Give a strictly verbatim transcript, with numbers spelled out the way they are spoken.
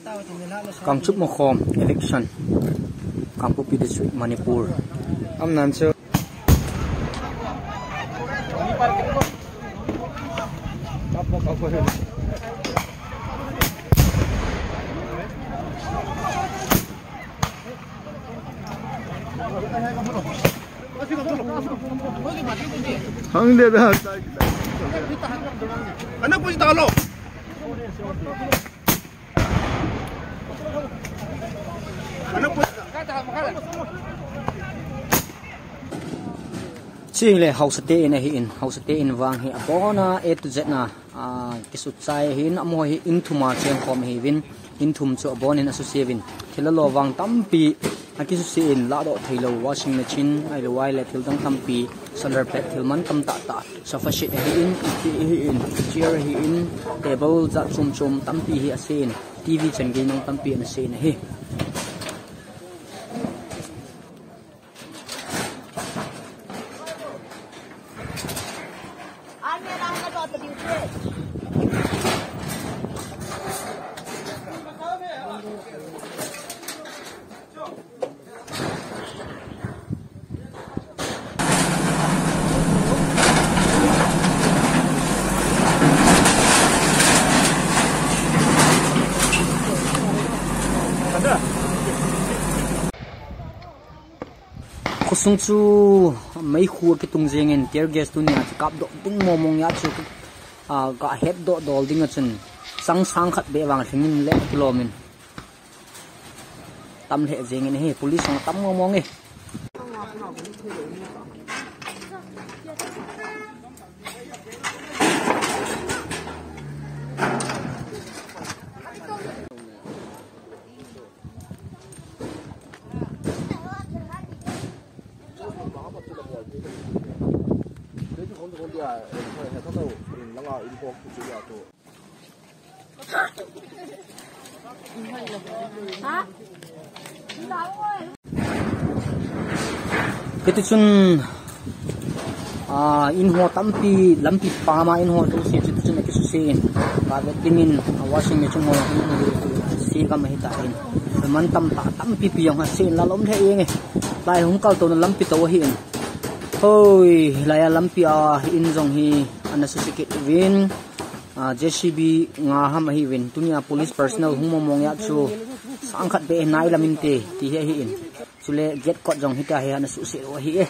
Kangchup Mokhom election, Kangpokpi District, Manipur. Amnan chu. Khangde da. Ana pui ta lo. Ana pui. Chule haosa te in ahin, haosa te in vang hi abona A to Z na, a, kisuchai ahin, amaho hi in thum a chengkhom ahiuvin, in thum chu abonin asuse uvin. Thil alo vang tampi akisuse in, lahdoh theilou, washing machine, ahilou le thil dang tampi, solar plate, thil man tam tah tah, sofa set ahin, iti ahin, chair ahin, table jat chom chom tampi hi ase in, T V chan gei nang tampi ana se in ahi. Khosung chu meikhu akitung jengin, tear gas tunia chu kapdoh ding mong mong a chu, a, kahetdoh dol ding a chun chang sang khat beh vang lhingin le kilomin. Tam lheh jengin ahi, police hung tam mong mong e. Hiti chun, a, in ho tampi, lampi pama in ho jouse chu hiti chun akisuse in, kavet dingin, a, washing machine ho se gam ahitan. Man tam tah tampi pi jong ase in la lom lheh jenge. Lai hung kaltouna lampi tou ahin. Hoi, laiya lampi a in jong hi ana suse kit uvin. A, J C B nga ham ahiuvin, tunia police personnel hung mong mong a chu sang khat beh nai lam inte ti hi ahin. Chule gate kot jong hitia hi ana suse u ahi e.